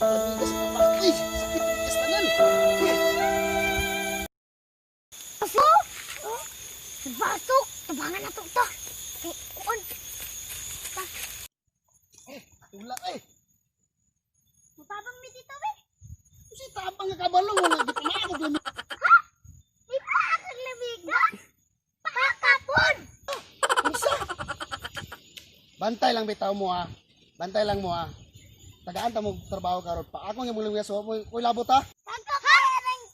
Lamigas na pa. Ay, sakit ang tanan. Aso? Oh, basok. Tabangan na to to. Kay kuon. Wala eh. Matabang mi dito eh. Kasi tabang nga kabalo mo nga gipamaak og lami. Di pa akong lamigas. Pakapon. Unsa? Bantay lang bitaw mo ha. Bantay lang mo ha. Tagaan ta mo trabaho karon pa. Ako nga mong lamigas wa mo koy labot ha. Kagamay anang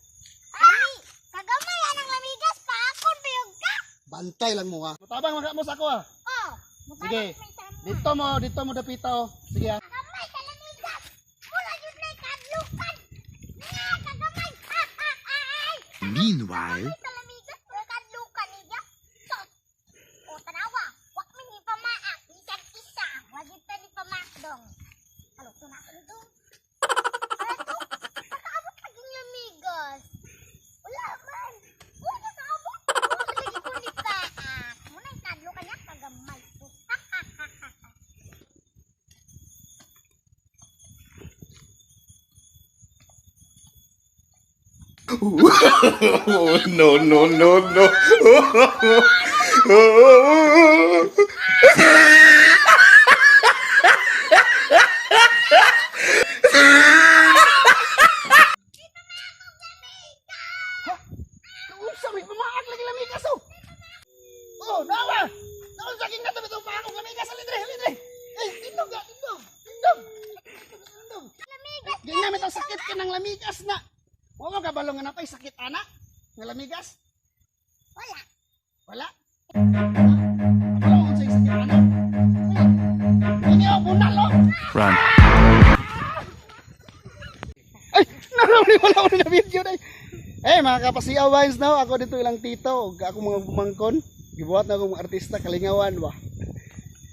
lami. Kagamay anang lamigas paakon bayog ka. Bantay lang mo ha. Matabang man ka mo sa ako ha. Oh, matabang Sige. may tama. Dito mo dapita oh. Sige ha. Kagamay sa lamigas. Wala yun na kadlukan. Nga kagamay. Ha ha ha. Ay. Meanwhile, Kagamay sa lamigas wala kadlukan niya. Sos. O tanawa, wak mi ni pamaak bisag isa. Wagid ta ni pamaak dong. Ano to na ako dong? Ano to? Nakaabot laging lamigas. Wala man. Wala nakaabot. Wala man lagi ko ni paak. Muna yung kadlukan niya kagamay. Ha ha ha ha. No, no, no, no. Unsa may pamaak lagi lamigas oh. Oh, nawa. Nawa sa king nato bitaw paak og lamigas ali dre, ali dre. Eh, tindog ga, tindog. Tindog. Tindog. Lamigas. Ganyan may sakit ka ng lamigas na. Wa mo kabalo nga napay sakit ana nga lamigas? Wala. Wala. Wala mo unsay sakit ana. Wala. Ini oh bunal oh. Run. Ay, naroon wala ko na video day. Eh, mga kapasiyaw vines now, ako dito ilang tito ug ako mga bumangkon. Gibuhat na akong mga artista kalingawan ba.